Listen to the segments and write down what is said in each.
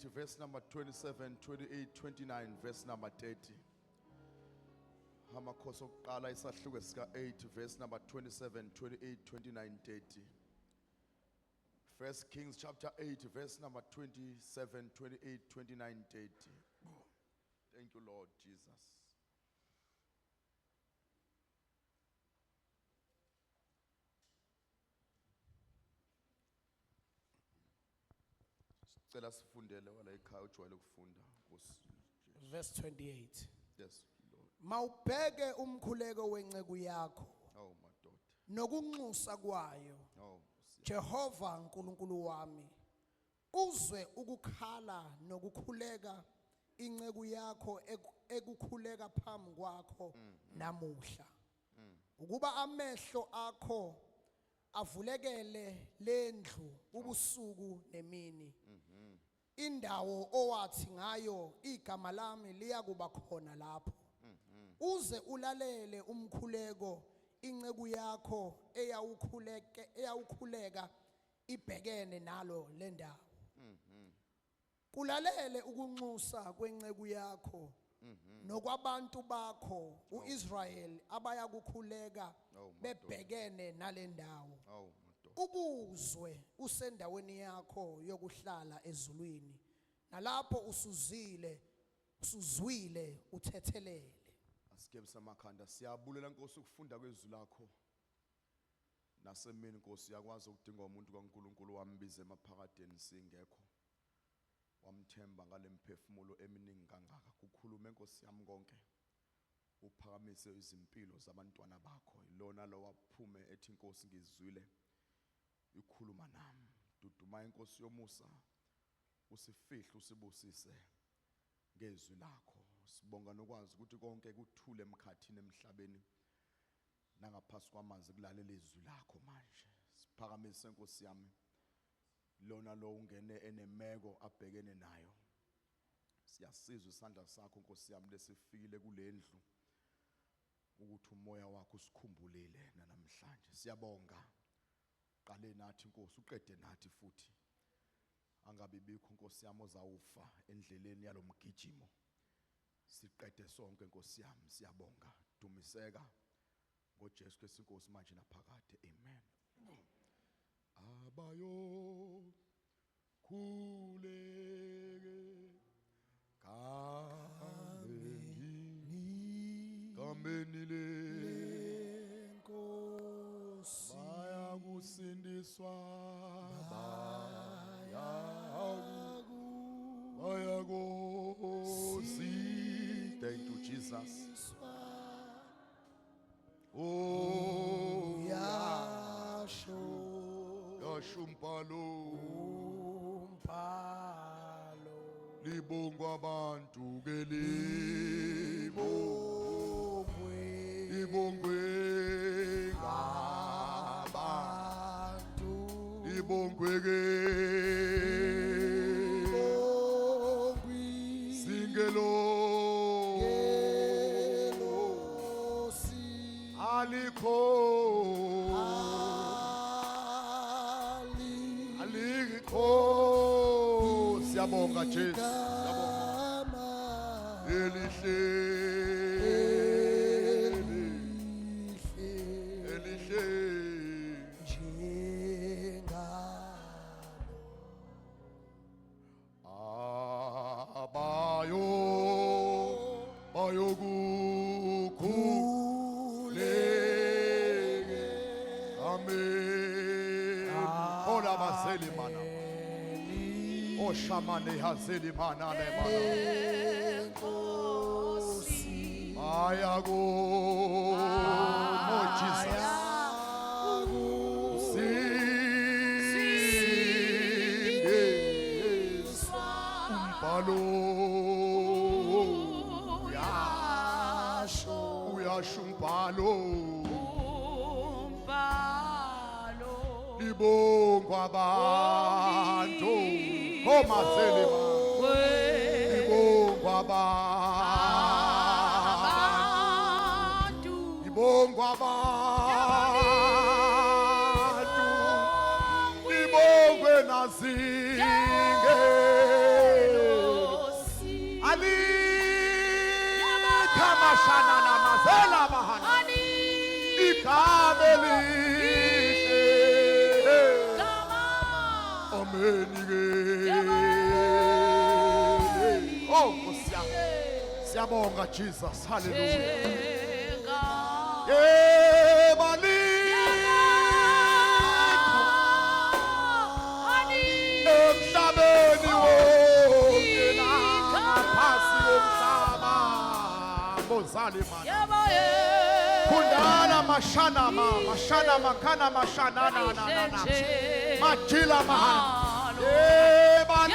8 verse number 27, 28, 29, verse number 30. Amakhosi okuqala isahluko sika 8 verse number 27, 28, 29, 30. First Kings chapter 8 verse number 27, 28, 29, 30. Thank you, Lord Jesus. Sicela sifundele wala ekhaya ujwayele ukufunda Nkosi Jesu. Verse 28. Yes, Lord. Mawubheke umkhuleko wenceku yakho Oh madoda. nokunxusa kwayo. Oh Nkosi. Jehova uNkulunkulu wami, uzwe ukukhala nokukhuleka inceku yakho ekukhuleka phambi kwakho namuhla. Ukuba amehlo akho avulekele lendlu ubusuku nemini. Indawo owathi ngayo igama lami liyakuba khona lapho. Uze ulalele umkhuleko inceku yakho eyawukhuleke eyawukhuleka ibhekene nalo lendawo. Kulalele ukunxusa kwenceku yakho nokwabantu bakho uIsrael abayakukhuleka Oh, madoda. bebhekene nalendawo. Oh madoda. Ukuzwe usendaweni yakho yokuhlala ezulwini nalapho usuzile usuzwile uthethelele. Asikebisa amakhanda siyabulela Nkosi ukufunda kwezwi lakho. Nasemini Nkosi yakwazi ukudinga umuntu kaNkuluNkulu wambiza emaphakadeni singekho. Wamthemba ngalemphefumulo eminingi kangaka kukhulume Nkosi yami konke. Uphakamise izimpilo zabantwana bakho. Ilona lo waphume ethi Nkosi ngizwile ikhuluma nami. Duduma inkosi yomusa usifihle usibusise ngezwi lakho. Sibonga nokwazi ukuthi konke kuthule emkhathini emhlabeni nangaphasi kwamanzi kulalela izwi lakho manje. Siphakamise Nkosi yami lona lo ungene enemeko abhekene nayo. Siyasizwa isandla sakho Nkosi yami lesifikile kulendlu ukuthi umoya wakho usikhumbulile namhlanje. Siyabonga. Qale nathi Nkosi uqede nathi futhi. Angabe bikho Nkosi yami ozawufa endleleni yalomgijimo. Siqede sonke Nkosi yami siyabonga. Dumiseka ngoJesu Kristu inkosi manje naphakade. Amen. Abayo khuleke kameni kameni le Nkosi baya kusindiswa baya kosi. Thank you, Jesus. Oh yasho yasho umbhalo umbhalo libongwa abantu ke libo libongwe ngaba abantu libongwe ke singelo alikho alikho. Siyabonga Jesu, siyabonga elihle elihle abayo bayokukhuleke amen. Ola bazeli mana oshamane hazeli mana le mana ayako oh Jesus sindiswa umbhalo uyasho uyasho umbhalo libongwa abantu omazeli libongwa abantu libongwa abantu libongwe nazinge. Mashana na mazela bahana. Igama elihle. Amen ke. Oh Nkosi yami. Siyabonga Jesus. Hallelujah. Yebo emhlabeni wonke nangaphansi komhlaba bozali mana khundana mashana ma mashana makhana mashana na na na na majila mahana yebani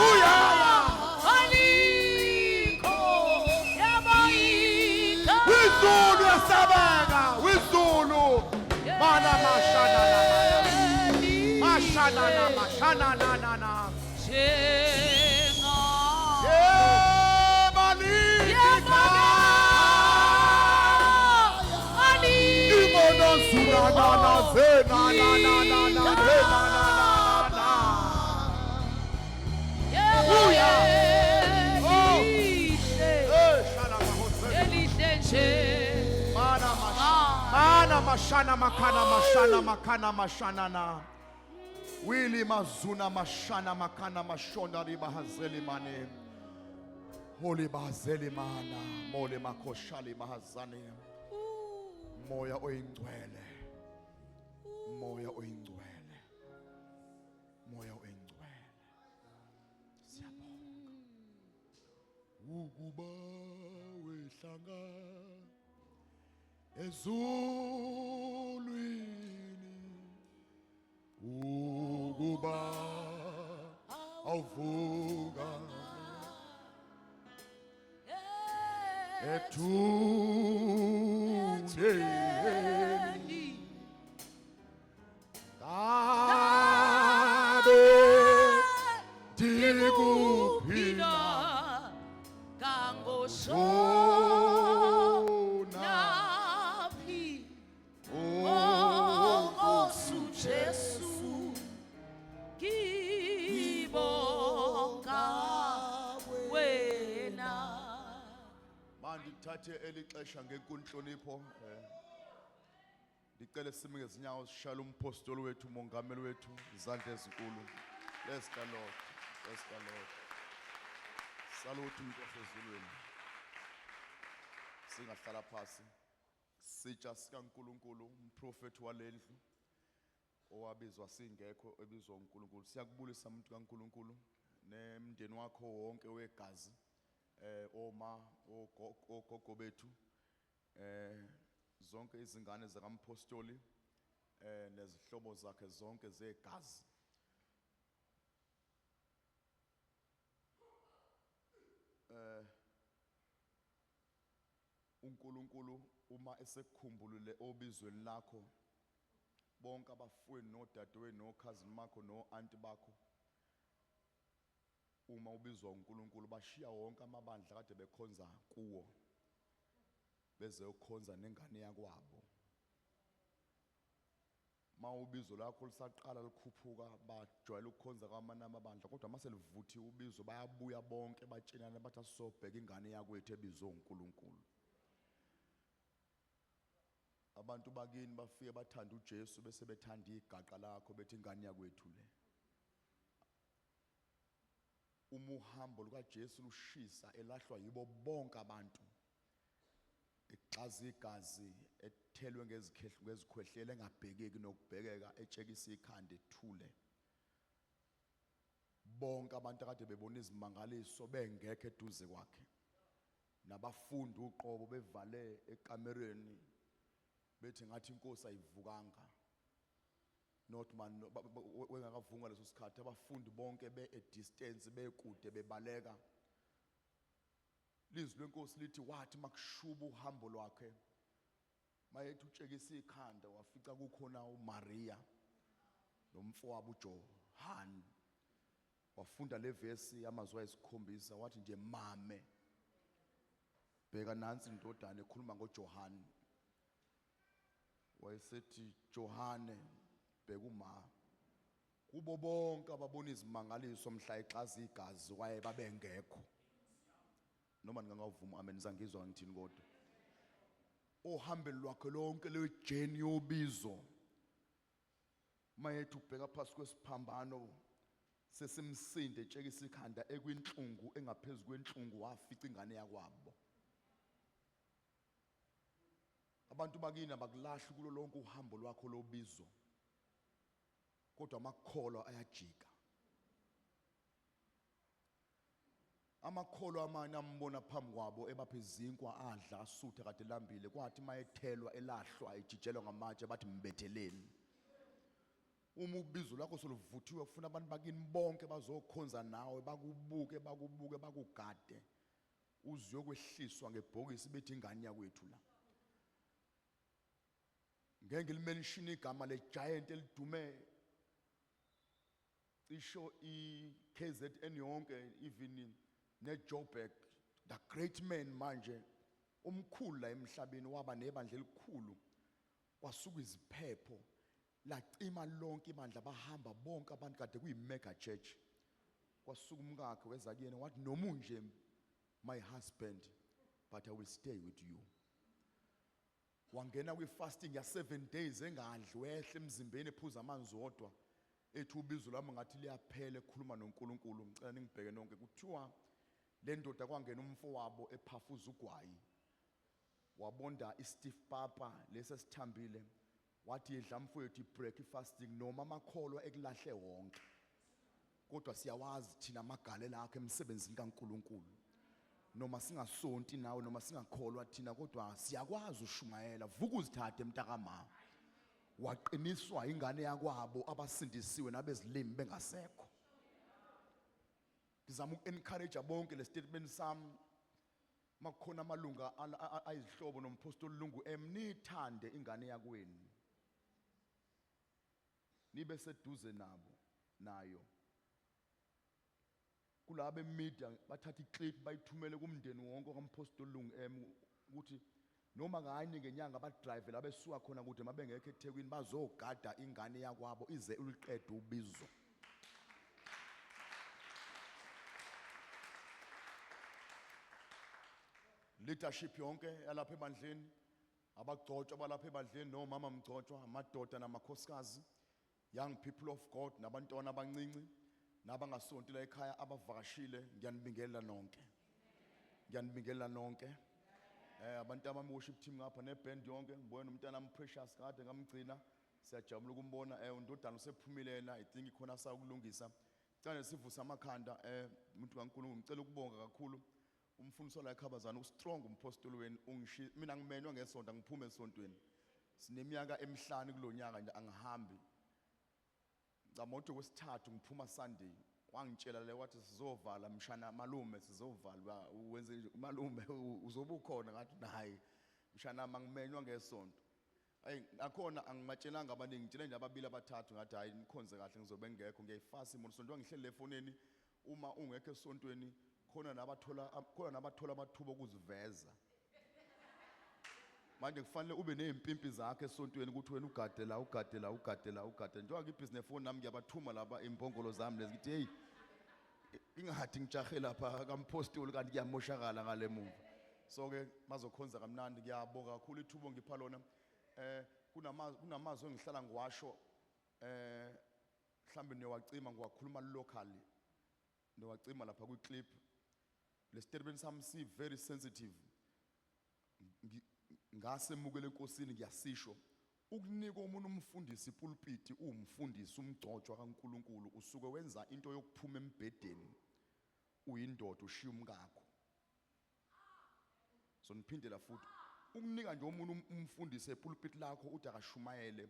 uyaya wizulu yasabeka wizulu mana mashana na mashana na mashana na na na Mana mashana makana mashana makana mashana na Wili mazuna mashana makana mashonda ribahazeli mane Holy bahazeli mana mole makoshali mahazane Moya oyingcwele Moya oyingcwele Moya oyingcwele Siyabonga Ukuba wehlanga ezulwini ukuba awuvuka ethuneni ngabe ndikuphi na Kangosona Oh, Nkosi Jesu ngibonga wena. Mandithathe elixesha ngenkunhlonipho ndicele sime ngezinyawo sishayele umpostoli wethu umongameli wethu izandla ezinkulu. Bless the Lord. Bless the Lord. Salute umuntu wasezulwini. Singahlala phasi. Sitsha sikaNkulunkulu umprofeti walendlu owabizwa singekho ebizwa uNkulunkulu. Siyakubulisa umuntu kaNkulunkulu nemndeni wakho wonke wegazi oma ogogo bethu zonke izingane zakampostoli nezihlobo zakhe zonke zegazi. uNkulunkulu uma esekukhumbulile obizweni lakho bonke abafowenu nodadewenu nokhazini bakho no-anti bakho uma ubizwa uNkulunkulu bashiya wonke amabandla kade bekhonza kuwo bezeyokhonza nengane yakwabo. Ma ubizo lakho lisaqala likhuphuka bajwayele ukukhonza kwamanye amabandla kodwa mase livuthiwe ubizo bayabuya bonke batshelana bathi asisobheka ingane yakwethu ebizwe uNkulunkulu. Abantu bakini bafike bathanda uJesu bese bethanda igaqa lakho bethi ingane yakwethu le. Uma uhambo lukaJesu lushisa elahlwa yibo bonke abantu exaza igazi ethelwe ngezikhwehlela engabhekeki nokubhekeka etshekisa ikhanda ethule. Bonke abantu akade bebona izimangaliso bengekho eduze kwakhe nabafundi uqobo bevale ekamereni bethi ngathi inkosi ayivukanga. Not man wengakavunga leso sikhathi abafundi bonke be a distance bekude bebaleka. Lizwi lenkosi lithi wathi makushuba uhambo lwakhe mayethi utshekisa ikhanda wafica kukhona uMaria nomfowabo uJohn. Wafunda le verse amazwi ayisikhombisa wathi nje mame bheka nansi indodana ekhuluma ngoJohn. Wayesethi Johane bheka uma kubo bonke ababona izimangaliso mhla exaza igazi waye babengekho. Noma ningangavuma amen, nizangizwa ngithini kodwa. Ohambeni lwakhe lonke lwejourney yobizo, mayethi ubheka phasi kwesiphambano sesimsinde, etshekisa ikhanda ekwinhlungu engaphezulu kwenhlungu, wafica ingane yakwabo. Abantu bakini abakulahli kulo lonke uhambo lwakho lobizo, kodwa amakholwa ayajika. Amakholwa amanye ambona phambi kwabo ebapha izinkwa, adla asuthe kade lambile. Kwathi mayethelwa elahlwa ejijelwa ngamatshe, bathi mbetheleni. Uma ubizo lwakho soluvuthiwe, kufuna abantu bakini bonke bazokhonza nawe, bakubuke, bakubuke, bakugade, uziyokwehliswa ngebhokisi bethi ingane yakwethu la. Ngeke ngilimention igama le giant elidume cisho i-KZN yonke, even neJoburg, the great man manje omkhulu la emhlabeni, waba nebandla elikhulu, kwasuka iziphepho lacima lonke ibandla, bahamba bonke abantu, kade kuyi mega church. Kwasuka umkakhe weza kuyena wathi, noma unje my husband, but I will stay with you. Wangena kwi-fasting ya 7 days engadli, wehle emzimbeni ephuza amanzi wodwa, ethi ubizo lwami ngathi liyaphela, ekhuluma noNkulunkulu. Ngicela ningibheke nonke. Kuthiwa le ndoda kwangena umfo wabo ephafuza ugwayi, wabonda istiff papa lesi esithambile, wathi yidla mfowethu, ibreak fasting, noma amakholwa ekulahle wonke, kodwa siyawazi thina amagalela akho emsebenzini kaNkuluNkulu. Noma singasonti nawe, noma singakholwa thina, kodwa siyakwazi ushumayela, vuka uzithathe mntakama. Waqiniswa ingane yakwabo abasindisiwe nabezilimi bengasekho. Ngizama uku-encourage bonke le statement sami, makukhona amalunga ayizihlobo nompostoli Lungu M, nithande ingane yakwenu, nibe seduze nabo nayo. Kulabo media bathatha iclip bayithumele kumndeni wonke kampostoli Lungu M, ukuthi noma kanye ngenyanga badrive la besuka khona kude, mabengekho eThekwini, bazogada ingane yakwabo ize uliqede ubizo. Leadership yonke yalapha ebandleni, abagcotshwa balapha ebandleni, nomama mgcotshwa, amadoda namakhosikazi, young people of God, nabantwana abancinci nabangasonti la ekhaya abavakashile, ngiyanibingelela nonke, ngiyanibingelela nonke. Abantu abami worship team ngapha neband yonke, ngibone nomntana am Precious kade ngamgcina, siyajabula ukumbona. Undodana usephumile yena, I think khona sakulungisa. Cela sivuse amakhanda. Umuntu kaNkulunkulu, ngicela ukubonga kakhulu umfundisi la eKhabazana, ustrong umpostoli wenu. Ungishi mina ngimenywa ngesonto, ngiphume esontweni, sineminyaka emihlanu kulonyaka nje angihambi. Ngicabanga ukuthi kwesithathu ngiphuma Sunday, wangitshela le wathi sizovala mshana, malume sizovala, wenze nje malume uzobe ukhona. Ngathi hayi mshana, mangimenywa ngesonto. Ayi akhona angimatshelanga abaningi, ngitshele nje ababili abathathu, ngathi hayi nikhonze kahle, ngizobe ngekho, ngiyayifasa imoto. Sonto ngihleli efonini, uma ungekho esontweni khona nabathola amathuba okuziveza. Manje kufanele ube nezimpimpi zakhe esontweni ukuthi wena ugade la, ugade la, ugade la, ugade. Njengoba ngibhizi nefoni nami, ngiyabathuma laba imbongolo zami lezi, ngithi hey, ingathi ngijahe lapha kampostoli kanti kuyamoshakala ngale muva. So ke bazokhonza kamnandi. Ngiyabonga kakhulu ithuba ngipha lona. Kunamazwi engihlala ngiwasho, mhlambe niyawacima, ngiwakhuluma locally, niyawacima lapha kwi clip. Le statement sami si very sensitive. Ngasemukela enkosini, ngiyasisho: ukunika omunye umfundisi ipulpiti, uwumfundisi umgcotshwa kaNkuluNkulu, usuke wenza into yokuphuma embhedeni uyindoda ushiya umkakho. So niphindela futhi, ukunika nje omunye umfundisi epulpit lakho uthi akashumayele,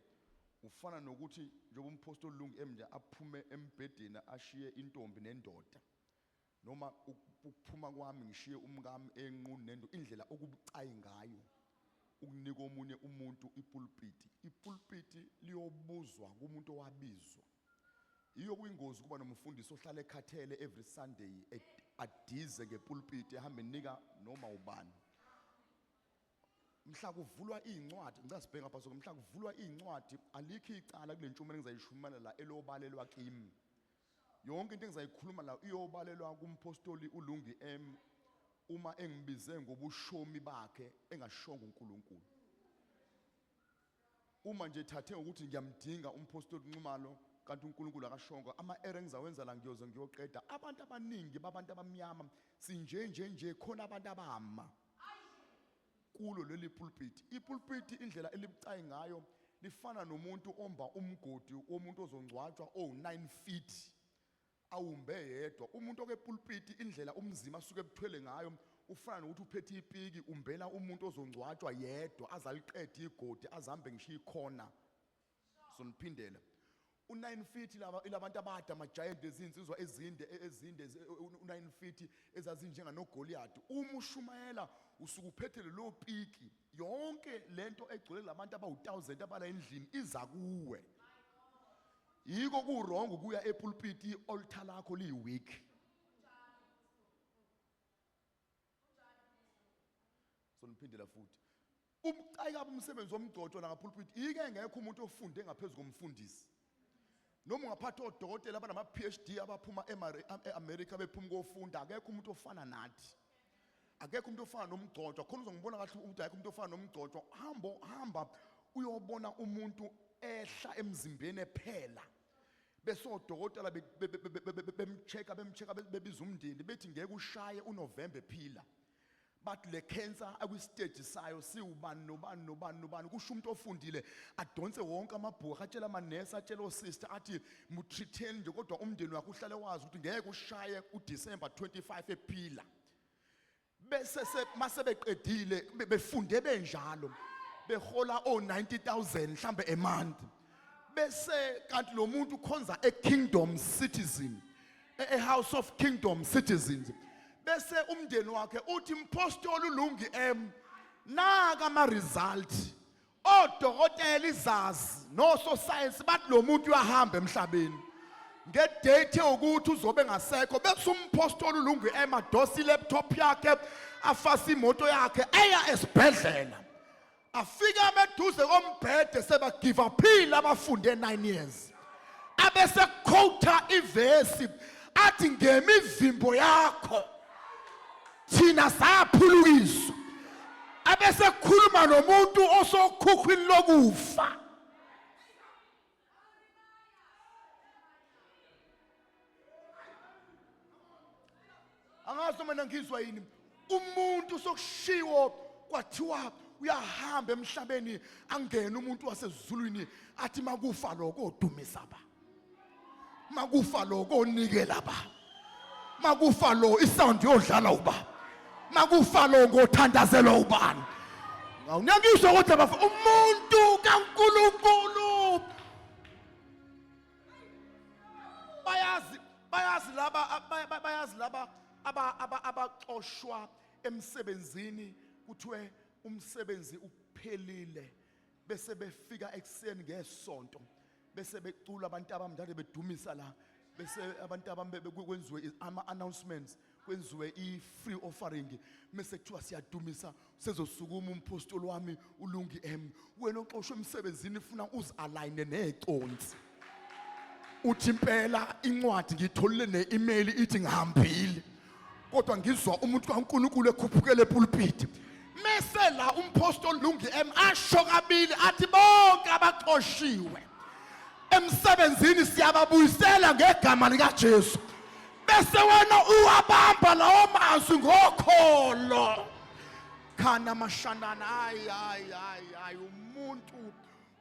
ufana nokuthi njengoba umpostoli Lungu emnje aphume embhedeni ashiye intombi nendoda, noma ukuphuma kwami ngishiye umkami enqunu nendo, indlela okubucayi ngayo ukunika omunye umuntu ipulpiti. Ipulpiti liyobuzwa kumuntu owabizwa. Iyo kuyingozi kuba nomfundisi ohlala ekhathele every Sunday, adize ngepulpiti, ehambe enika noma ubani. Mhla kuvulwa iy'ncwadi, ngicela sibheke ngapha so, mhla kuvulwa iy'ncwadi, alikho icala kule ntshumayelo engizayishumayela la elobalelwa kimi. Yonke into engizayikhuluma la iyobalelwa kumpostoli uLungi M. Uma engibize ngobushomi bakhe engashongo uNkulunkulu. Uma nje ethathe ngokuthi ngiyamdinga umpostoli Nxumalo kanti uNkulunkulu akashongo ama error engizawenza la ngiyoze ngiyoqeda abantu abaningi babantu abamnyama sinje nje nje khona abantu abama kulo leli pulpit. Ipulpit indlela elibucayi ngayo lifana nomuntu omba umgodi womuntu ozongcwatshwa owu-9 feet awumbe yedwa. Umuntu okepulpiti indlela umzima asuke ebuthwele ngayo ufana nokuthi uphethe ipiki umbela umuntu ozongcwatshwa yedwa azaliqede igodi azambe ngisho ikhona. Soniphindela. U9 feet laba ilabantu abade ama giant ezinsizwa ezinde ezinde u9 feet ezazinjenga noGoliath. Uma ushumayela usuke uphethe lelo piki yonke lento egcwele labantu abawu1000 abala endlini iza kuwe. Yiko ku wrong ukuya epulpit ialtar lakho liyi weak. Soniphindela futhi. Ubucayi kabi umsebenzi womgcotshwa la ngapulpit ike ngekho umuntu ofunde ngaphezulu komfundisi. Noma ungaphatha odokotela abanama PhD abaphuma eAmerica bephuma kofunda akekho umuntu ofana nathi. Akekho umuntu ofana nomgcotshwa khona uzongibona kahle ukuthi akekho umuntu ofana nomgcotshwa hambo hamba uyobona umuntu ehla emzimbeni ephela bese odokotela bemchecka bemchecka bebiza umndeni bethi ngeke ushaye uNovember ephila bathi le cancer akwistage sayo siwubani nobani nobani nobani kusho umuntu ofundile adonse wonke amabhuku atshela amanesi atshela osister athi mutreateni nje kodwa umndeni wakhe uhlale wazi ukuthi ngeke ushaye uDecember 25 ephila bese mase beqedile befunde benjalo behola o 90000 mhlambe a month bese kanti lo muntu ukhonza e kingdom citizen e house of kingdom citizens bese umndeni wakhe uthi mpostoli uLungi M naka ama result odokotela izazi nososayensi bathi lo muntu uyahamba emhlabeni ngedate ukuthi uzobe ngasekho bese umpostoli uLungi M adosa ilaptop yakhe afase imoto yakhe eya esibhedlela afike ameduze kombhede seba give up abafunde 9 years abese quota ivesi athi ngemivimbo yakho thina saphulukiswa abese khuluma nomuntu osokhukhwini lokufa angazi noma nangizwa yini umuntu sokushiwo kwathiwa uyahamba emhlabeni angene umuntu wasezulwini athi makufa lokho odumisa ba makufa lokho onikela ba makufa lo isound yodlala uba makufa lo ngothandazela ubani ngawunakiswa ukuthi abafa umuntu kaNkuluNkulu bayazi bayazi laba bayazi laba abaxoshwa emsebenzini kuthiwe umsebenzi uphelile bese befika ekuseni ngesonto bese becula abantu abamdala bedumisa la bese abantu abami kwenziwe ama announcements kwenziwe i free offering mase kuthiwa siyadumisa sezosukuma umpostoli wami uLungi M wena oxoshwe emsebenzini ufuna uzialign neconsi uthi impela incwadi ngiyitholile ne-email ithi ngihambile kodwa ngizwa umuntu kaNkulunkulu ekhuphukele epulpit mese la umpostoli Lungi M asho kabili athi bonke abaxoshiwe emsebenzini siyababuyisela ngegama likaJesu bese wena uwabamba lawo mazwi ngokholo khana mashanana hayi hayi hayi hayi umuntu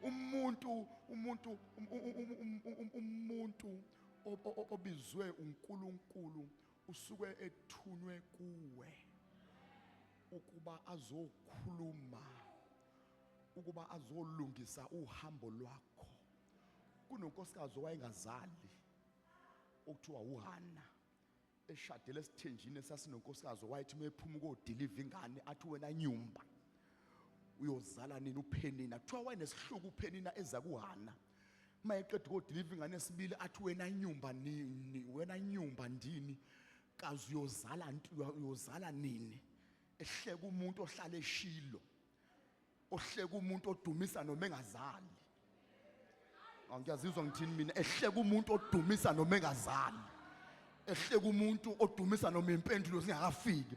umuntu umuntu umuntu obizwe uNkulunkulu usuke ethunywe kuwe ukuba azokhuluma ukuba azolungisa uhambo lwakho kunonkosikazi owayengazali okuthiwa uHana eshadele esithenjini esasinonkosikazi owayethi uma ephuma ukodiliva ingane athi wena nyumba uyozala nini uPhenina kuthiwa wayenesihluku uPhenina eza kuHana uma eqeda ukodiliva ingane esibili athi wena nyumba nini wena nyumba ndini kazi uyozala uyozala nini ehleka umuntu ohlala eshilo ohleka umuntu odumisa noma engazali angiyazizwa ngithini mina ehleka umuntu odumisa noma engazali ehleka umuntu odumisa noma impendulo zingakafiki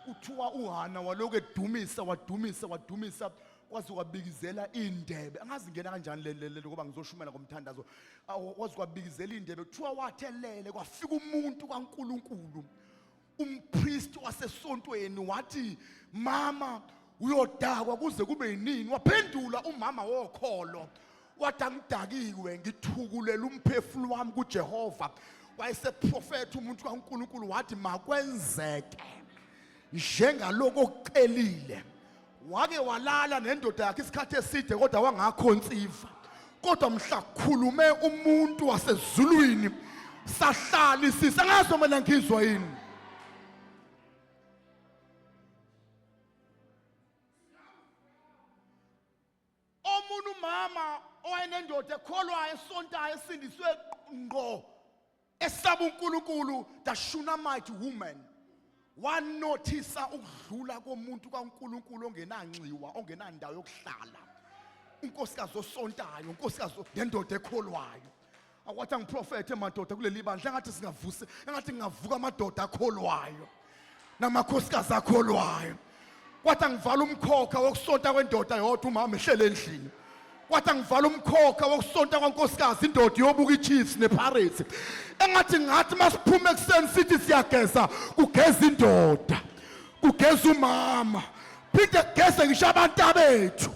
Kuthiwa uHana walokhu edumisa, wadumisa, wadumisa, kwaze kwabikizela indebe. Angazi ngena kanjani le ngoba ngizoshumela ngomthandazo. Kwaze kwabikizela indebe. Kuthiwa wathelele kwafika umuntu kaNkuluNkulu, umpriest wasesontweni, wathi, "Mama, uyodakwa kuze kube yinini?" Waphendula umama wokholo wathi, "Angidakiwe, ngithukulela umphefumulo wami kuJehova." Wayeseprofetha umuntu kaNkuluNkulu wathi, "Makwenzeke njengaloko okucelile." Wake walala nendoda yakhe isikhathi eside kodwa wangakhonsiva, kodwa mhla kukhulume umuntu wasezulwini sahlala isisa. Angazi mina ngizwa yini. Omunye umama owayenendoda ekholwayo, esontayo, esindiswe ngqo, esaba uNkulunkulu, the Shunammite woman, wanothisa ukudlula komuntu kaNkulunkulu ongenanxiwa, ongenandawo yokuhlala, unkosikazi osontayo, unkosikazi nendoda ekholwayo. Akwathi angiprofethe madoda kuleli bandla, engathi singavuse, engathi ngingavuka amadoda akholwayo namakhosikazi akholwayo. Kwathi angivala umkhokha wokusonta kwendoda yodwa, umama ehlele endlini. Kwathi angivala umkhokha wokusonta kwankosikazi, indoda iyobuka iChiefs nePirates. Engathi ngathi masiphuma ekuseni sithi siyageza, kugeza indoda, kugeza umama, phinde kugeze ngisho abantu abethu.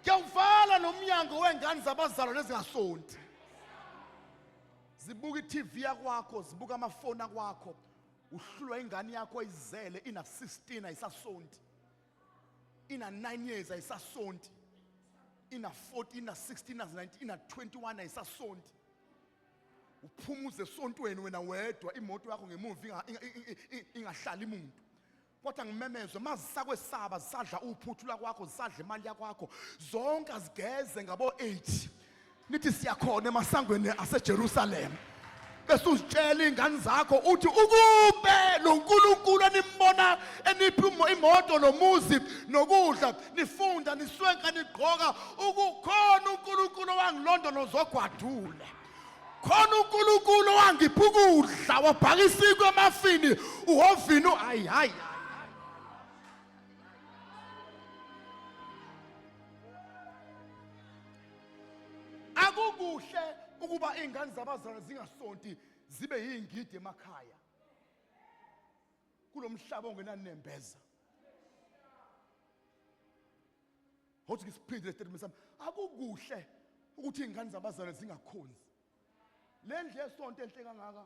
Kuyawuvala nomnyango wengane zabazalwane ezingasonti, zibuka i-TV yakwakho, zibuka amafoni akwakho. Uhlulwa ingane yakho oyizele ina 16 ayisasonti, ina 9 years ayisasonti, ina 14, ina 16, ina 19, ina 21 ayisasonti. Uphumuze esontweni wena wedwa, imoto yakho ngemuva ingahlali muntu. Kodwa ngimemezwe, mazisakwesaba, zisadla uphuthu lakwakho, zisadla imali yakwakho, zonke azigeze ngabo 8, nithi siyakhona emasangweni aseJerusalem, bese uzitshela iy'ngane zakho uthi, "Ukube lo Nkulunkulu enimbona eniphi imoto nomuzi nokudla, nifunda, niswenka, nigqoka, ukukhona uNkulunkulu owangilondoloza ogwadule, khona uNkulunkulu owangipha ukudla, wabhaka isinkwa emafini uhovini." Hayi, hayi. Akukuhle ukuba iy'ngane zabazalwane zingasonti, zibe yiy'ngidi emakhaya kulo mhlaba ongenanembeza. Hothi ngisiphinde le statement sami: akukuhle ukuthi iy'ngane zabazalwane zingakhonzi. Le ndlu yesonto enhle kangaka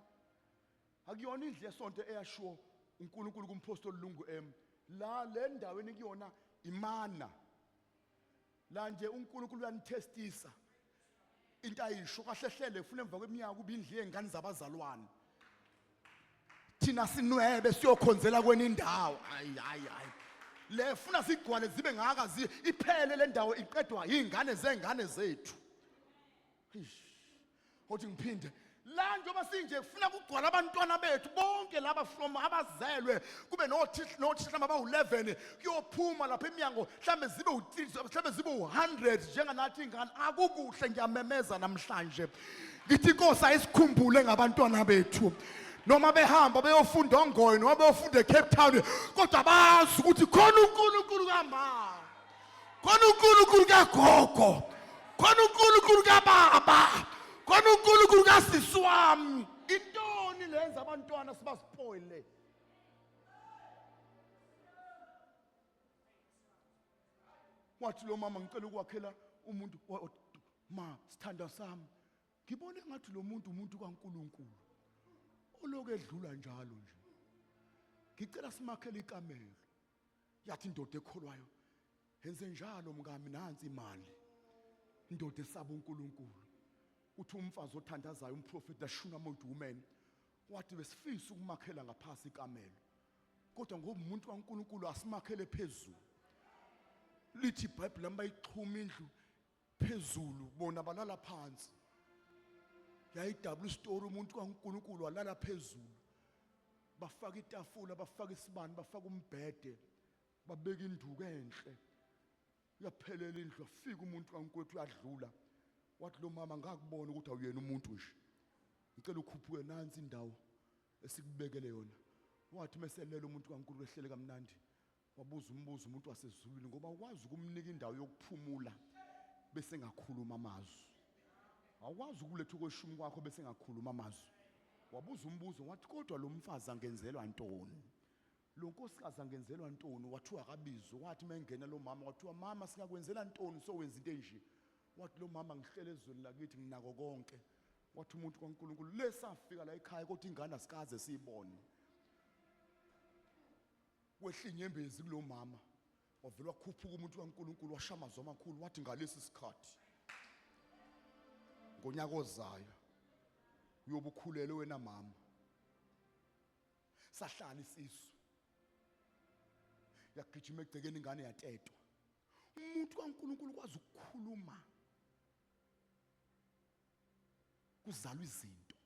akuyona indlu yesonto eyashiwo uNkulunkulu kumpostoli Lungu M. La le ndaweni kuyona imana la nje, uNkulunkulu uyanithestisa into ayisho kahle hlele, ufuna emva kweminyaka kuba indlu yengane zabazalwane, thina sinwebe siyokhonzela kwenye indawo. Hayi, hayi, hayi, le funa sigcwale zibe ngaka, iphele le ndawo, iqedwa yingane zengane zethu. Eish. Othi ngiphinde la, njengoba sinje kufuna kugcwala abantwana bethu bonke laba from abazelwe, kube nothisha mhlawumbe abawu-11, kuyophuma lapha eminyango mhlawumbe zibe u-3, mhlawumbe zibe u-100 njenganathi ingane. Akukuhle. Ngiyamemeza namhlanje ngithi inkosi ayisikhumbule ngabantwana bethu, noma behamba beyofunda oNgoye, noma beyofunda eCape Town, kodwa bazi ukuthi khona uNkulunkulu kama, khona uNkulunkulu kagogo, khona uNkulunkulu kababa, khona uNkulunkulu kasisi wami. Intoni lenza abantwana sibaspoile? Wathi lo mama, "Ngicela ukwakhela umuntu." Ma sithandwa sami, ngibona engathi lo muntu umuntu kaNkuluNkulu oloku edlula njalo nje, ngicela simakhele ikamelo. Yathi indoda ekholwayo, "Yenze njalo mkami, nansi imali." Indoda esaba uNkulunkulu. Uthi umfazi othandazayo, umprofeti, the Shunammite woman, wathi, "Besifisa ukumakhela ngaphasi ikamelo, kodwa ngoba umuntu kaNkulunkulu asimakhele phezulu." Lithi iBhayibheli lami bayixhuma indlu phezulu, bona balala phansi. Yayidabula isitori, umuntu kaNkulunkulu walala phezulu, bafaka itafula, bafaka isibani, bafaka umbhede, babeka induku enhle, yaphelela indlu. Afika umuntu kaNkulunkulu, uyadlula, wathi lo mama, "Ngakubona ukuthi awuyena umuntu nje, ngicela ukhuphuke, nansi indawo esikubekele yona." Wathi meselela umuntu kaNkulunkulu ehlele kamnandi, wabuza umbuzo umuntu wasezulwini, ngoba ukwazi ukumnika indawo yokuphumula bese ngakhuluma amazwi. Awukwazi ukuletha okweshumi kwakho bese ngakhuluma amazwi. Wabuza umbuzo wathi, kodwa lo mfazi angenzelwa ntoni? Lo nkosikazi angenzelwa ntoni? Wathiwa akabizwe. Wathi mengena lo mama, wathiwa, mama, singakwenzela ntoni sowenza into enje? Wathi lo mama, ngihlele ezweni lakithi, nginako konke. Wathi umuntu kaNkulunkulu, lesafika la ekhaya kodwa ingane asikaze siyibone. Kwehla inyembezi kulo mama, wavele wakhuphuka umuntu kaNkulunkulu, washa amazwi amakhulu, wathi ngalesi sikhathi ngonyaka ozayo uyobe ukhulelwe wena mama. Sahlala isisu, yagijima egcekeni ingane, yatetwa. Umuntu kaNkulunkulu kwazi ukukhuluma kuzalwa izinto.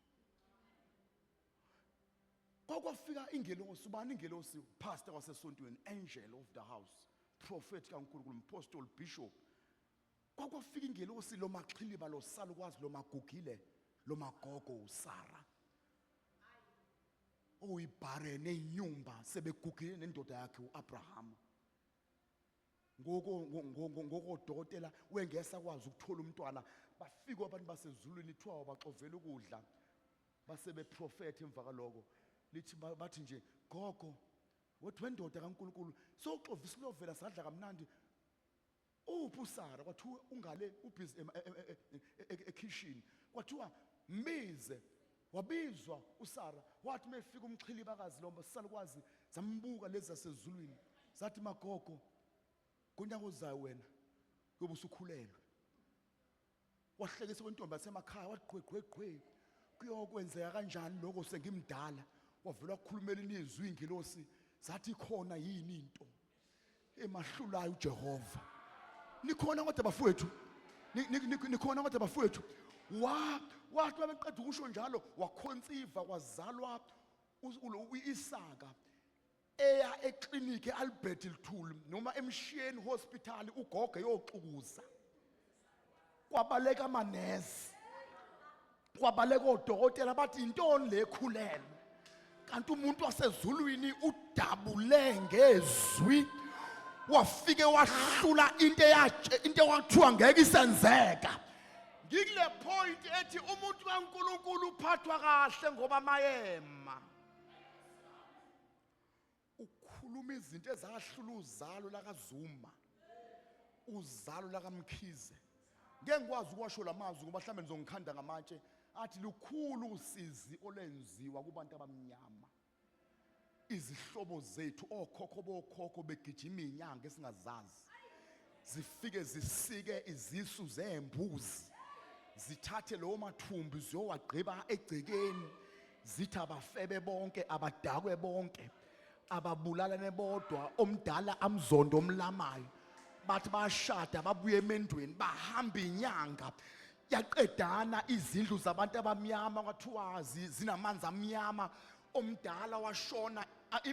Kwakwafika ingelosi. Ubani ingelosi? Pastor wasesontweni, angel of the house, prophet kaNkulunkulu, apostle, bishop. Kwakwafika ingelosi, lo maxhiliba, lo salukwazi, lo magugile, lo magogo uSara oyibhare nenyumba, sebegugile nendoda yakhe uAbraham. Ngoko ngokodokotela wengesakwazi ukuthola umntwana. Bafika abantu basezulwini, thiwa baxovela ukudla, base beprofetha. Emva kaloko lithi bathi nje, gogo, wathi, wendoda kaNkuluNkulu, sowuxova isilovela, sadla kamnandi, uphi uSara? Kwathiwa ungale, ubhizi ekhishini. Kwathiwa mbize. Wabizwa uSara. Wathi mefika umxhilibakazi lo salukwazi, zambuka lezi zasezulwini, zathi, magogo, ngonyaka ozayo wena uyobe usukhulelwe. Wahlekisa kwentombi yasemakhaya, wathi, qwe qwe qwe, kuyokwenzeka kanjani lokho sengimdala? Wavela wakhulumela inizwi ingelosi, zathi, khona yini into emahlulayo uJehova? Nikhona kodwa bafowethu? Nikhona kodwa bafowethu? Wa wathi babeqeda ukusho njalo, waconceiva, kwazalwa uIsaka. Eya ekliniki eAlbert Lithuli noma eMshiyeni Hospital, ugogo eyoxukuza, kwabaleka amanesi, kwabaleka odokotela, bathi intoni le khulelwe? Kanti umuntu wasezulwini udabule ngezwi, wafike wahlula into eyatshe into ekwathiwa ngeke isenzeka. Ngikule point ethi umuntu kaNkuluNkulu uphathwa kahle ngoba mayema ukhuluma izinto ezahlula uzalo lakaZuma, uzalo lakaMkhize. Ngeke ngikwazi ukuwasho lamazwi ngoba mhlawumbe nizongikhanda ngamatshe, athi lukhulu usizi olenziwa kubantu abamnyama, izihlobo zethu, okhokho bokhokho, begijima izinyanga esingazazi, zifike zisike izisu zembuzi, zithathe lowo mathumbu ziyowagqiba egcekeni, zithi abafebe bonke, abadakwe bonke, ababulalane bodwa, omdala amzondo omlamayo. Bathi bayashada, babuye emendweni, bahamba inyanga, yaqedana izindlu zabantu abamnyama, kwathiwa zinamanzi amnyama, omdala washona.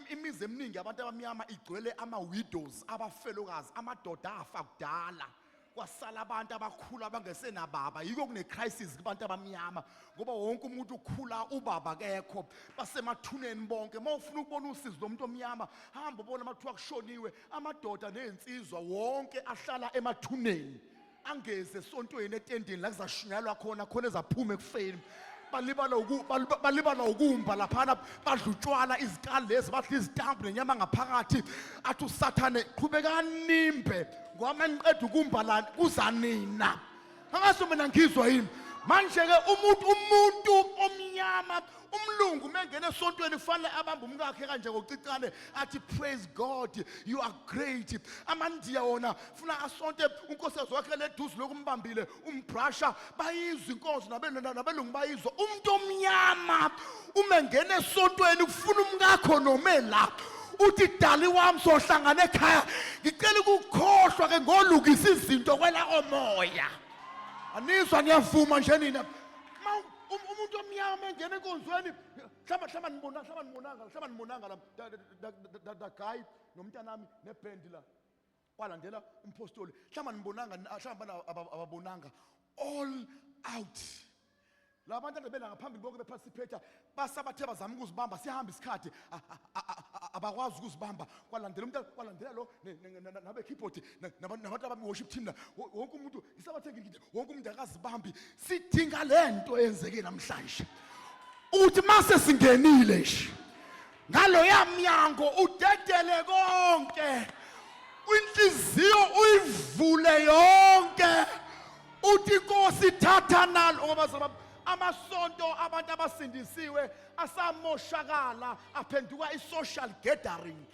Imizi eminingi abantu abamnyama igcwele ama-widows, abafelokazi, amadoda afa kudala, kwasala abantu abakhula abangesenababa. Yiko kune-crisis kubantu abamnyama, ngoba wonke umuntu ukhula ubaba kekho, basemathuneni bonke. Uma ufuna ukubona usizi lomuntu omnyama, hamba ubona amathiwa kushoniwe, amadoda nezinsizwa wonke ahlala emathuneni, angeze esontweni, etendeni la kuzashunyayelwa khona, khona ezaphuma ekufeni. Balibala ukumba laphana, badla utshwala, izikali lezi, badla izitambu nenyama ngaphakathi. Athi uSathane, qhubekani nimbe, ngoba maniqeda ukumba la kuza nina. Angazi mina ngizwa yini manje-ke. Umuntu omnyama, umlungu mengena esontweni kufanele abambe umkakhe kanje ngocicane, athi, praise God, you are great. Amandiya wona funa asonte unkosikazi wakhe leduze lokumbambile, umbrasha, bayizwa inkonzo, nabelungu bayizwa. Umuntu omnyama uma engena esontweni kufuna umkakho nome la, uthi, dali wami, sohlangana ekhaya, ngicela ukukhohlwa ke ngolungisa izinto kwelakomoya. Anizwa? Niyavuma nje nina? Ma umuntu omnyama engena enkonzweni, hlamba nibonanga la da guy nomntanami nebhendi la kwalandela umpostoli, hlamba nibonanga, hlamba ababonanga, all out. Labantu ade bela ngaphambili bonke beparticipate basabathe bazama ukuzibamba, siyahamba isikhathi, abakwazi ukuzibamba. Kwalandela umuntu, kwalandela lo nabe keyboard nabantu ababi worship team la. Wonke umuntu ngisabathe ngithi wonke umuntu akazibambi. Sidinga lento eyenzeke namhlanje. Uthi mase singenile nje ngaloya mnyango udedele konke, inhliziyo uyivule yonke, uthi inkosi thatha nalo, ngoba zaba amasonto abantu abasindisiwe asamoshakala aphenduka i-social gathering.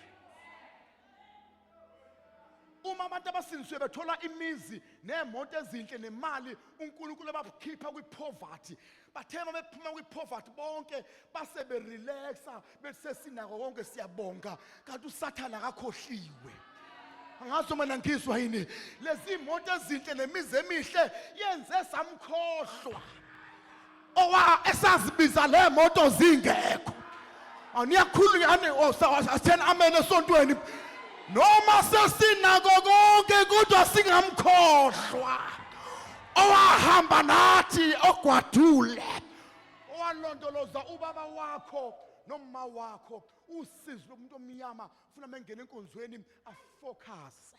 Uma abantu abasindisiwe bethola imizi neemoto ezinhle nemali, uNkulunkulu abakhipha kwi-poverty, bathe uma bephuma kwi-poverty bonke base berelaxa, bethi sesinako konke, siyabonga. Kanti uSathane akakhohliwe. Angazi uma ngizwa yini. Lezi moto ezinhle nemizi emihle yenze samkhohlwa owa esazibiza le moto zingekho. Aniyakhulunywa ani asitheni amen esontweni. Noma sesinako konke kodwa singamkhohlwa owahamba nathi ogwadule, owalondoloza ubaba wakho noma wakho. Usizi lomuntu omnyama funa mengena enkonzweni afocus.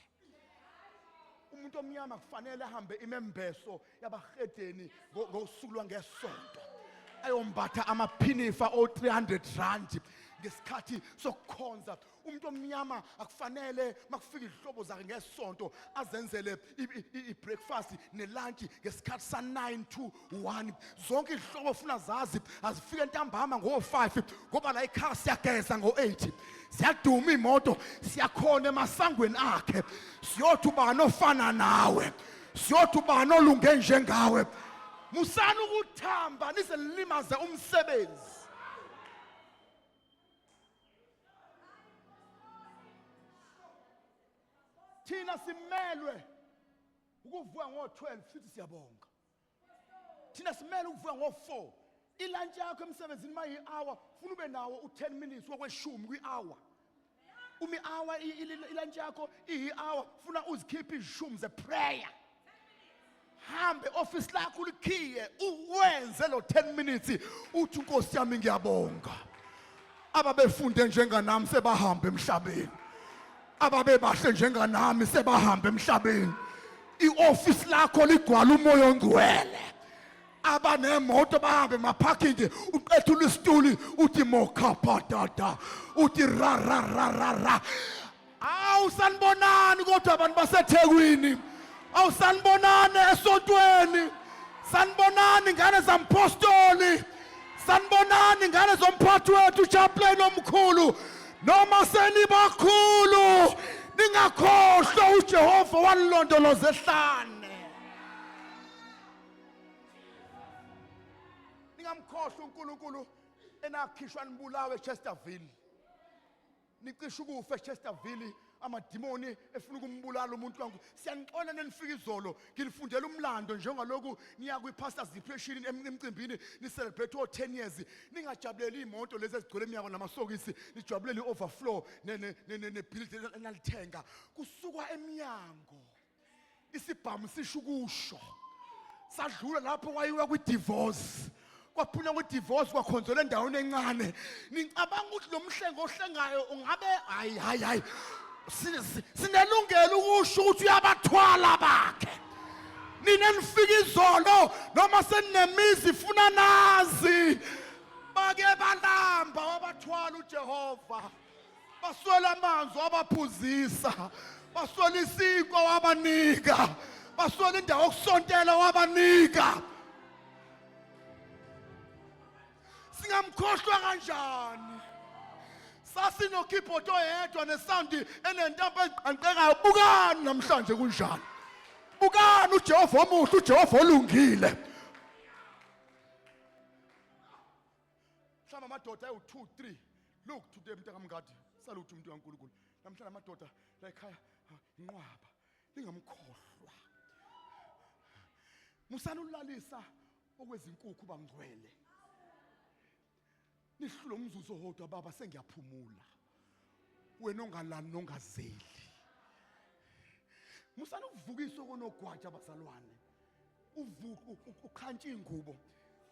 Umuntu omnyama kufanele ahambe imembeso yabahedeni ngosuku lwangesonto, ayombatha amaphinifa o-300 rand ngesikhathi sokukhonza. Umuntu omnyama akufanele makufika izihlobo zakhe ngesonto azenzele i-breakfast nelunch ngesikhathi sa-9 to 1. Zonke izihlobo funa zazi azifike ntambama ngo-5, ngoba la ekhaya siyageza ngo-8, siyaduma imoto, siyakhona emasangweni akhe, siyothi ubani ofana nawe, siyothi ubani olunge njengawe. Musani ukuthamba nize nilimaze umsebenzi. Thina simelwe ukuvuka ngo-12 sithi siyabonga. Thina simele ukuvuka ngo-4. Ilunch yakho emsebenzini mayi-hour, funa ube nawo u-10 minutes wokweshumi kwi-hour. Uma i-hour ilunch yakho iyi-hour, funa uzikhiphe izishumi ze-prayer. Hambe office lakho ulikhiye, uwenze lo 10 minutes, uthi Nkosi yami ngiyabonga. Ababefunde njenganami sebahamba emhlabeni, ababebahle njenganami sebahamba emhlabeni. I-office lakho ligcwala umoya ongcwele. Abanemoto bahambe emaparking, uqethula isituli uthi mokhaphadada, uthi ra ra ra ra ra. Awu sanibonani kodwa abantu baseThekwini, awu sanibonani esontweni, sanibonani ngane zampostoli, sanibonani ngane zomphathi wethu chaplain omkhulu. Noma senibakhulu ningakhohlwa uJehova walilondoloza ehlane. Ningamkhohlwa uNkulunkulu enakhishwa nibulawe eChesterville. Nicishe ukufa eChesterville, amadimoni efuna ukumbulala umuntu wangu. Siyanixola nenifika izolo, ngilifundela umlando njengaloku niya kwi-pastors depression emcimbini, ni-celebrate o-10 years, ningajabuleli iy'moto lezi ezigcwele emnyango namasokisi, nijabulele i-overflow nebhilidi enalithenga. Kusukwa emnyango isibhamu sisho ukusho, sadlula lapho kwayiwa kwi-divorce, kwaphunywa kwi-divorce, kwakhonzelwa endaweni encane. Nicabanga ukuthi lo mhlengo ohlengayo ungabe hayi hayi hayi, sinelungelo ukusho ukuthi uyabathwala bakhe. Nina nifika izolo noma seninemizi funa nazi, bake balamba wabathwala uJehova, baswela amanzi wabaphuzisa, baswela isinkwa wabanika, baswela indawo yokusontela wabanika. Singamkhohlwa kanjani? Sasino-keyboard oyedwa nesound enentambo eziqanqekayo. Bukani namhlanje kunjani, bukani uJehova omuhle, uJehova olungile. Mhlawumbe amadoda ayi-2 3. Look today, mntakamngadi, salute umuntu kaNkulunkulu. Namhlanje amadoda la ekhaya inqwaba, ningamkhohlwa. Musani ulalisa okwezinkukhu bangcwele. Nihlule umzuzu owodwa baba, sengiyaphumula. Wena ongalali nongazeli. Musani ukuvukiswa konogwaja bazalwane. Uvuka uqhantsha ingubo.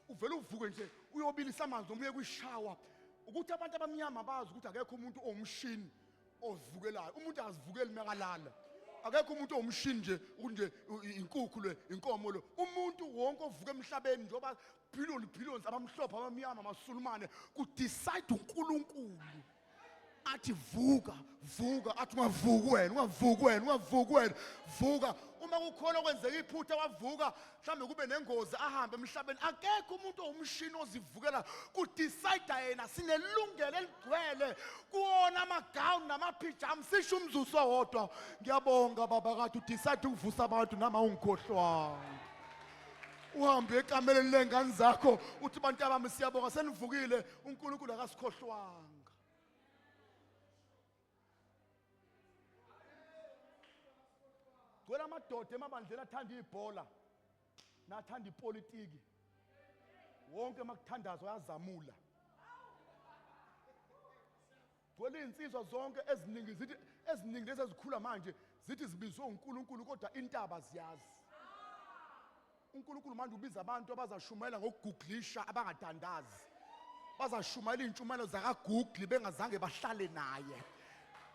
Uvele uvuke nje uyobilisa amanzi noma uye kwishawa. Ukuthi abantu abamnyama bazi ukuthi akekho umuntu owumshini ozivukelayo. Umuntu akazivukeli mekalala. Akekho umuntu owumshini nje ukuthi nje inkukhu le, inkomo lo. Umuntu wonke ovuka emhlabeni njengoba billion billions abamhlophe, abamnyama, amasulumane, ku-decide uNkulunkulu. Athi vuka, vuka, athi ungavuki wena, ungavuki wena, ungavuki wena, vuka. Uma kukhona okwenzeka iphutha wavuka, mhlambe kube nengozi ahambe emhlabeni. Akekho umuntu owumshini ozivukela, ku-decide yena. Sinelungelo eligcwele kuwona amagawuni namaphijama, sisho umzuzu owodwa. Ngiyabonga baba kade udecide ukuvusa abantu nama ungikhohlwanga. Uhambe ekameleni lengane zakho uthi bantu abami siyabonga senivukile, uNkulunkulu akasikhohlwanga. Gcwele amadoda emabandleni athanda ibhola nathanda ipolitiki, wonke makuthandazwa ayazamula. Gcwele izinsizwa zonke eziningi zithi, eziningi lezi ezikhula manje zithi zibizwe uNkulunkulu, kodwa intaba ziyazi. uNkulunkulu manje ubiza abantu abazashumayela ngokuguglisha, abangadandazi, bazashumayela iy'ntshumayelo zakaGoogle bengazange bahlale naye.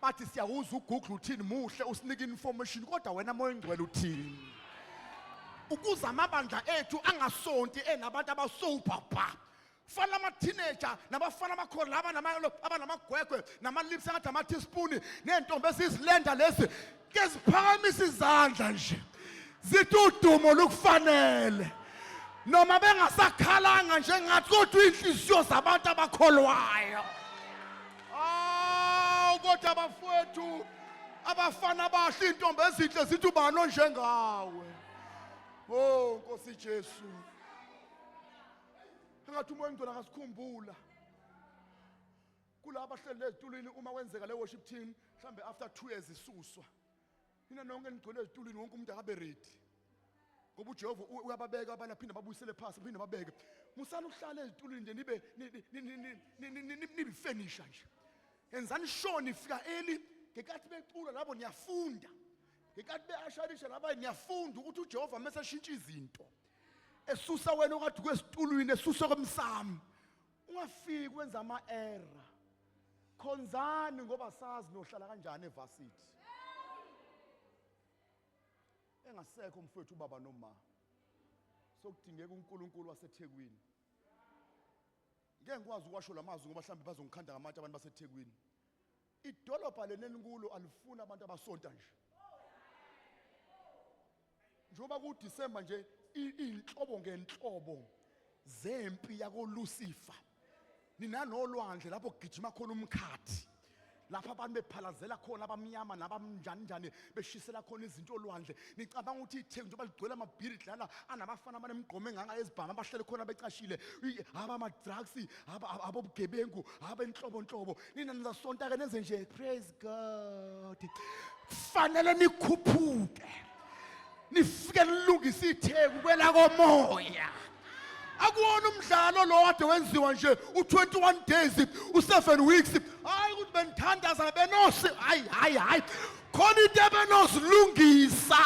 Bathi siyawuza uGoogle uthini, muhle usinike information, kodwa wena Moya Oyingcwele uthini? Ukuze amabandla ethu angasonti enabantu abasober ba fana ama-teenager nabafana abakhona laba abanamagwegwe nama-lips angathi ama-teaspoon ney'ntombi ezizilenda lezi ke ziphakamisa izandla nje zithi udumo lukufanele, noma bengasakhalanga njengathi, kodwa iy'nhliziyo zabantu abakholwayo. Awu kodwa abafowethu, abafana abahle, iy'ntombi ezinhle zithi ubani onjengawe? Oh Nkosi Jesu, engathi uMoya Oyingcwele angasikhumbula kulaba abahleli ezitulwini. Uma kwenzeka le worship team mhlambe after 2 years isuswa, nina nonke nigcwele ezitulwini, wonke umuntu akabe ready, ngoba uJehova uyababeka abanye aphinde babuyisele phansi, aphinde babeke. Musani ukuhlala ezitulwini nje nibe nibifenisha nje. Enzani sure nifika early ngenkathi becula labo, niyafunda ngenkathi beasharisha laba, niyafunda ukuthi uJehova mase eshintsha izinto, esusa wena okade kwesitulwini, esusa komsamo, ungafiki wenza ama-error. Khonzani ngoba sazi nohlala kanjani evarsity. Engasekho umfowethu, ubaba noma sokudingeka uNkulunkulu waseThekwini. Ngeke ngikwazi ukwasho lamazwi ngoba mhlawumbe bazongikhanda ngamatshe abantu baseThekwini. Idolobha lena elikulo alifuni abantu abasonta nje. Njengoba kuDisemba nje, iy'nhlobo ngenhlobo zempi yakoLucifer, ninanolwandle lapho kugijima khona umkhathi, lapho abantu bephalazela khona, abamnyama nabamnjani njani, beshisela khona izinto olwandle. Nicabanga ukuthi iTheku njengoba ligcwele amabhiri dlala anabafana abanemigqomo engaka ezibhamu abahlele khona becashile, abama-drugs, abobugebengu, abenhlobonhlobo, nina nizasonta-ke nenze nje praise God. Kufanele nikhuphuke nifike nilungise iTheku kwelakomoya. Akuwona umdlalo lo kade wenziwa nje u-21 days, u-7 weeks. Hayi ukuthi benithandaza benosi, hayi hayi hayi, khona into ebenozilungisa.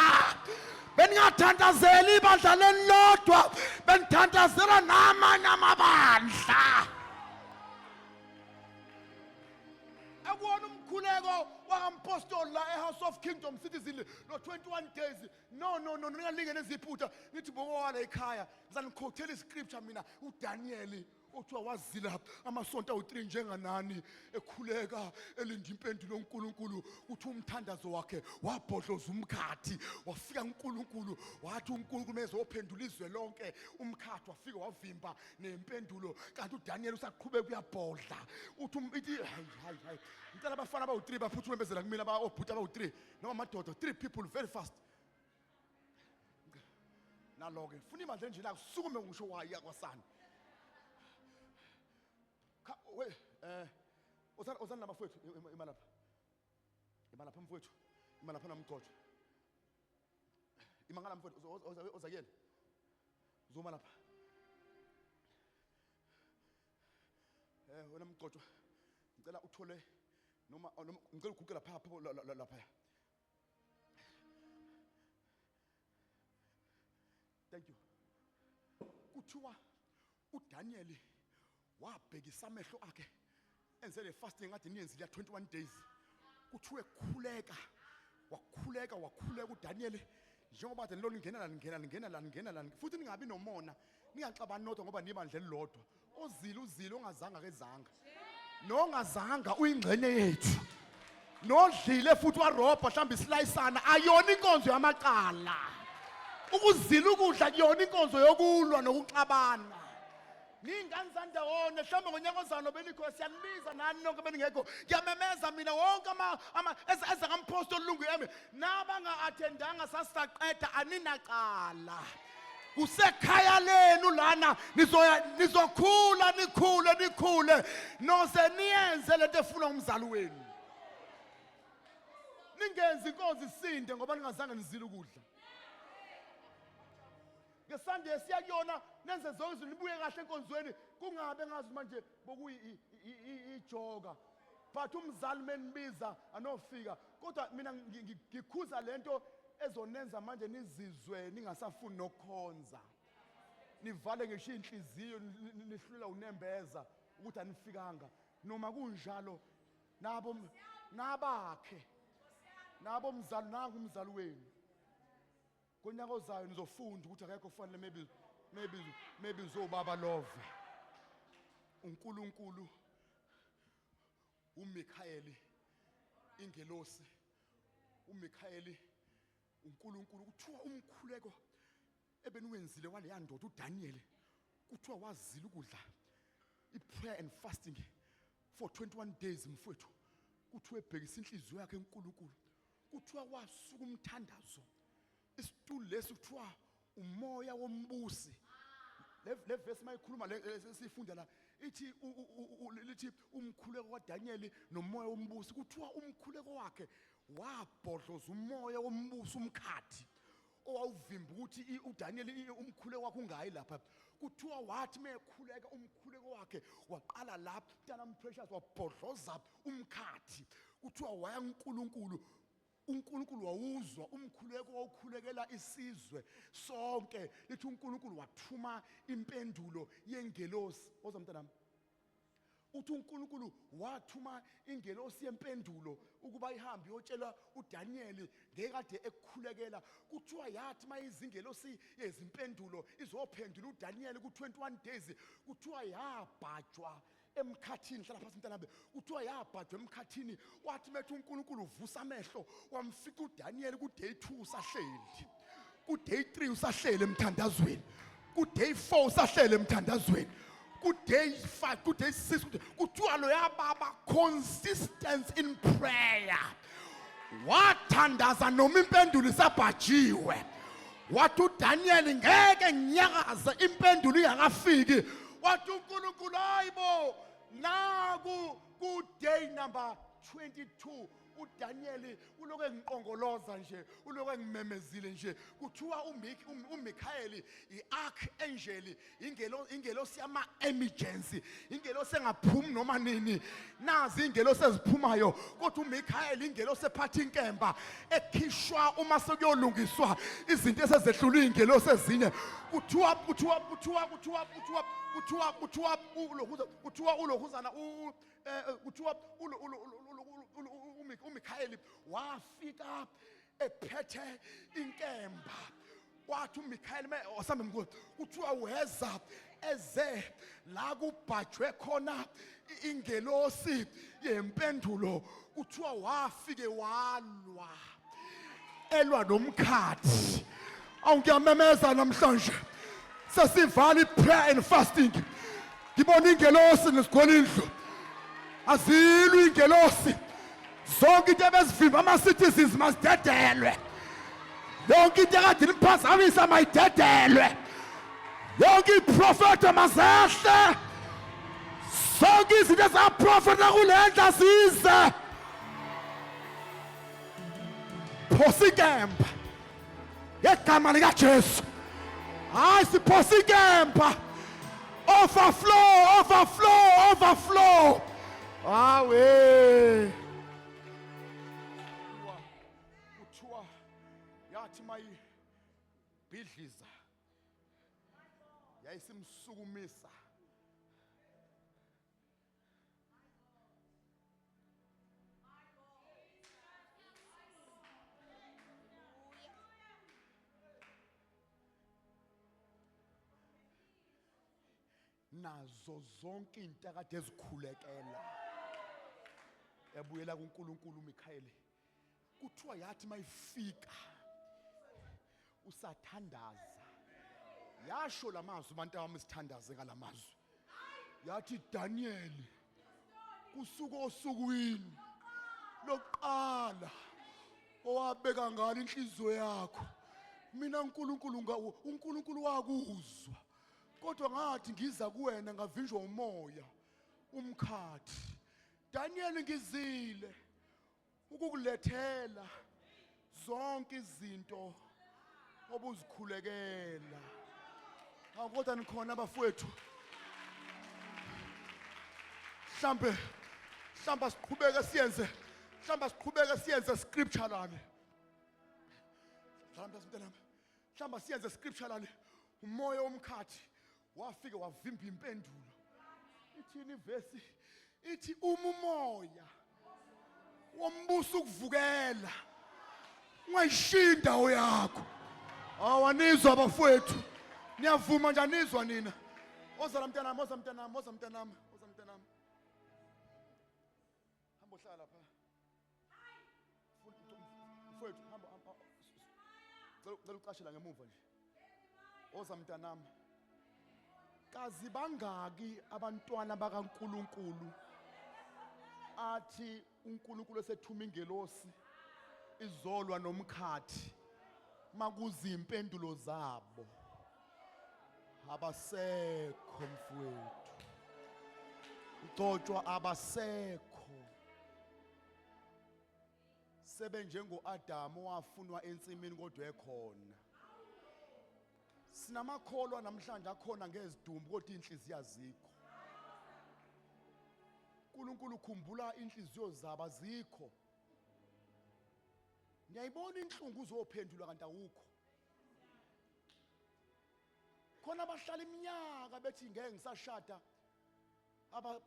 Beningathandazeli ibandla lelilodwa, benithandazela namanye amabandla. Akuwona umkhuleko wakampostoli la e-House of Kingdom Citizen lo 21 days. No no no, ningalinge neziphutha nithi bokowala ekhaya. Ngizaniquotela iscripture mina, uDaniel othiwa wazila amasonto awu-3 njenganani ekhuleka elinda impendulo uNkulunkulu. Uthi umthandazo wakhe wabhodloza umkhathi, wafika uNkulunkulu, wathi uNkulunkulu mezophendula izwe lonke, umkhathi wafika wavimba nempendulo, kanti uDaniel usaqhubeka uyabhodla. Uthi ithi hayi hayi hayi, ngicela abafana abawu-3 baphuthume bezela kumina, obhuti abawu-3 noma amadoda, 3 people very fast. Nalo-ke funa imandla enjena, kusukume ngisho wayi kwasani. We ozani ozani nabafowethu, ima lapha, ima lapha mfowethu, ima lapha namgcotshwa, ima ngala mfowethu, ozakuyena uzoma lapha. Wena mgcotshwa, ngicela uthole noma ngicela uguqe lapha lapha. Thank you. Kuthiwa uDaniel wabhekisa amehlo akhe enze le fasting kade niyenzile ya 21 days. Kuthiwe khuleka, wakhuleka, wakhuleka uDaniel njengoba kade nilona ngena la, ngena, ngena la, ngena la, futhi ningabi nomona, ningaxabani nodwa ngoba nibandla elilodwa. Ozile uzile, ongazanga kezanga, nongazanga uyingxenye yethu, nodlile futhi warobha mhlawumbe isilayisana. Ayona inkonzo yamacala ukuzila ukudla, kuyona inkonzo yokulwa nokuxabana. Niyingane zandawonye, mhlawumbe ngonyaka ozayo benikho, siyanibiza nani nonke beningekho. Ngiyamemeza mina wonke ezakampostoli Lungu emi nabanga-attendanga, sasisaqeda, aninacala, kusekhaya lenu lana. Nizoya, nizokhula, nikhule, nikhule, noze niyenze lento efuna umzali wenu. Ningenzi inkonzo isinde ngoba ningazange nizile ukudla. NgeSunday siya kuyona, nenze zonke izinto, nibuye kahle enkonzweni, kungabe ngazi manje bokuyijoka, but umzali menibiza anofika. Kodwa mina ngikhuza lento ezonenza manje nizizwe ningasafuni nokukhonza, nivale ngisho inhliziyo, nihlula unembeza ukuthi anifikanga. Noma kunjalo, nabo nabakhe, nabo mzali, nangu umzali wenu. Konyaka ozayo nizofunda ukuthi akekho ofanele maybe uzobaba love uNkulunkulu uMikhayeli, ingelosi uMikhayeli uNkulunkulu. Kuthiwa umkhuleko ebeniwenzile waleya ndoda uDaniel, kuthiwa wazila ukudla, i-prayer and fasting for 21 days, mfowethu. Kuthiwa ebhekisa inhliziyo yakhe eNkulunkulu, kuthiwa wasuka umthandazo, isitulo lesi kuthiwa umoya wombusi. Le verse mayikhuluma le sifunda la, ithi lithi umkhuleko kaDaniel nomoya wombusi. Kuthiwa umkhuleko wakhe wabhodloza umoya wombusi, umkhathi owawuvimba ukuthi uDaniel umkhuleko wakhe ungayi lapha. Kuthiwa wathi mekhuleka, umkhuleko wakhe waqala lapha, mntana Precious, wabhodloza umkhathi. Kuthiwa waya uNkulunkulu, uNkulunkulu wawuzwa umkhuleko wawukhulekela isizwe sonke. Lithi uNkulunkulu wathuma impendulo yengelosi. Oza mntanami, uthi uNkulunkulu wathuma ingelosi yempendulo ukuba ihambe iyotshela uDaniel ngekade ekukhulekela. Kuthiwa yathi mayizingelosi yezimpendulo izophendula uDaniel ku21 days, kuthiwa yabhajwa emkhathini. Hlala phansi mntanami. Kuthiwa yabhajwa emkhathini. Wathi methi uNkulunkulu uvusa amehlo, wamfica uDaniel ku day 2 usahleli, ku day 3 usahleli emthandazweni, ku day 4 usahleli emthandazweni, ku day 5, ku day 6. Kuthiwa lo yababa consistent in prayer, wathandaza noma impendulo isabhajiwe. Wathi uDaniel, "Ngeke nginyakaze impendulo ingakafiki." Wathi uNkulunkulu, "Hayibo, naku ku day number 22 uDaniel ulokhu engiqongoloza nje, ulokhu engimemezile nje." Kuthiwa uMichael iarchangel, ingelosi yama emergency, ingelosi engaphumi noma nini. Nazi ingelosi eziphumayo, kodwa uMichael ingelosi ephatha inkemba ekhishwa uma sekuyolungiswa izinto esezehlula ingelosi ezinye. Kuthiwa kuthiwa ulokhuzana kuthiwa uMichael wafika ephethe inkemba. Wathi uMichael me osambe mkhulu, kuthiwa weza eze la kubhajwe khona ingelosi yempendulo. Kuthiwa wafike walwa, elwa nomkhathi. Awu, ngiyamemeza namhlanje, sesivala i-prayer and fasting, ngibona ingelosi nesigcwele indlu. Azilwi ingelosi, zonke into ebezivimba ama-citizens mazidedelwe, yonke into ekade iniphazamisa mayidedelwe, yonke iprofeto mazehle, zonke izinto ezaprofeta kule ndlu zize. Phosa inkemba ngegama likaJesu. Hayi, siphosa inkemba. Overflow, overflow, overflow. Awe, kuthiwa yathi mayibhidliza yayisimsukumisa. Nazo zonke into akade ezikhulekela. Yabuyela kuNkulunkulu uMikhayeli. Kuthiwa yathi mayifika usathandaza. Yasho lamazwi abantu abami sithandaze ngalamazwi. Yathi Daniel kusuka osukwini lokuqala owabeka ngalo inhliziyo yakho mina uNkulunkulu uNkulunkulu wakuzwa kodwa ngathi ngiza kuwena ngavinjwa umoya umkhathi. Daniel ngizile ukukulethela zonke izinto obuzikhulekela. Kodwa nikhona abafowethu, mhlambe siqhubeke siyenze, mhlambe siqhubeke siyenze scripturally. Mhlambe mntanami, mhlambe siyenze scripturally. Umoya womkhathi wafike wavimba impendulo. Ithini ivesi? Ithi uma umoya wombuso ukuvukela ungayishiya indawo yakho. Awanizwa abafowethu, niyavuma nje, anizwa nina? Ozala mntanami, oza mntanami, oza mntanami, oza mntanami, hamba ohlala lapha mfowethu, hamba, cela ucashela ngemuva nje. Oza mntanami. Kazi bangaki abantwana bakaNkuluNkulu athi uNkulunkulu esethuma ingelosi izolwa nomkhathi makuzi impendulo zabo? Abasekho mfowethu, ugcotshwa abasekho, sebe njengo-Adamu wafunwa ensimini kodwa ekhona. Sinamakholwa namhlanje akhona ngezidumbu kodwa inhliziyo azikho. uNkulunkulu khumbula inhliziyo zabo azikho. Ngiyayibona inhlungu uzophendula kanti awukho. Khona abahlala iminyaka bethi ngeke ngisashada,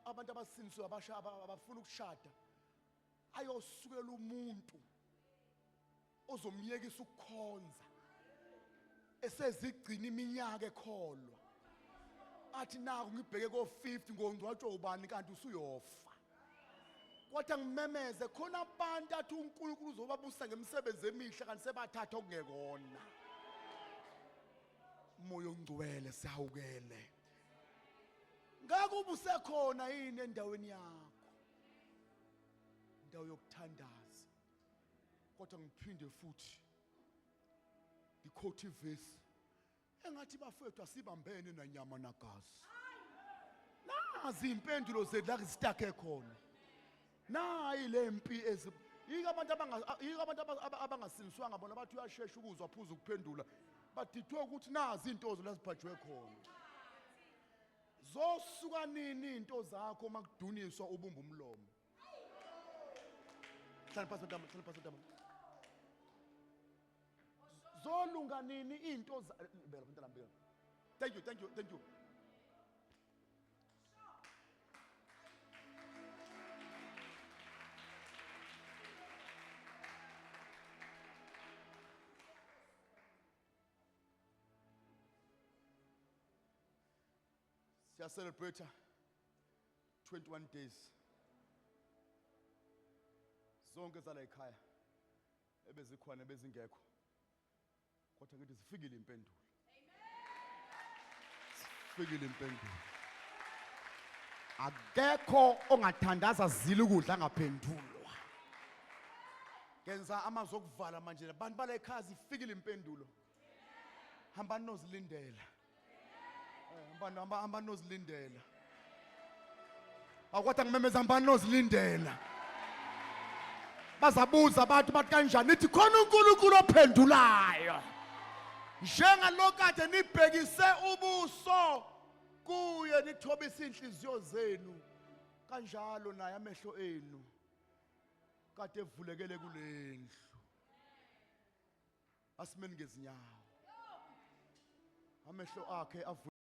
abantu abasindisiwe abasha abafuna ukushada, ayosukela umuntu ozomyekisa ukukhonza esezigcina iminyaka ekholwa, athi naku ngibheke ko-50 ngongcwatshwa ubani kanti usuyofa. Kodwa ngimemeze khona abantu athi uNkulunkulu uzobabusa ngemisebenzi emihle kanti sebathatha okungekona. Umoya ongcwele sihawukele. Ngeke ubusekhona yini endaweni yakho, indawo yokuthandaza? Kodwa ngiphinde futhi ngikhothe ivesi engathi bafethu asibambene nanyama nagazi. Nazi impendulo zethu la zitake khona. Nayi lempi ezi yiko abantu yiko abantu abangasiniswanga bona bathi uyashesha ukuzwa phuza ukuphendula, badidwe ukuthi nazi into lazibhajwe khona. Zosuka nini into zakho makuduniswa ubumba umlomo? Hlala phansi mntama, hlala phansi mntama. Zolunga nini into beka mntana, beka. Thank you, thank you, thank you. Siya celebrate 21 days. Zonke zala ekhaya ebezikhona ebezingekho, kodwa ngithi zifikile impendulo. Zifikile impendulo. Akekho ongathandaza zile ukudla angaphendulwa. Ngenza amazwi okuvala manje, abantu bala ekhaya zifikile impendulo. Hambani nozilindela. Hambani nozilindela. Akwatha ngimemeza hambani nozilindela. Bazabuza abantu bathi kanjani, nithi khona uNkulunkulu ophendulayo. Njengalokade nibhekise ubuso kuye nithobisa inhliziyo zenu, kanjalo naye amehlo enu kade evulekele kulendlu. Asimeni ngezinyawo. Amehlo akhe avulekele.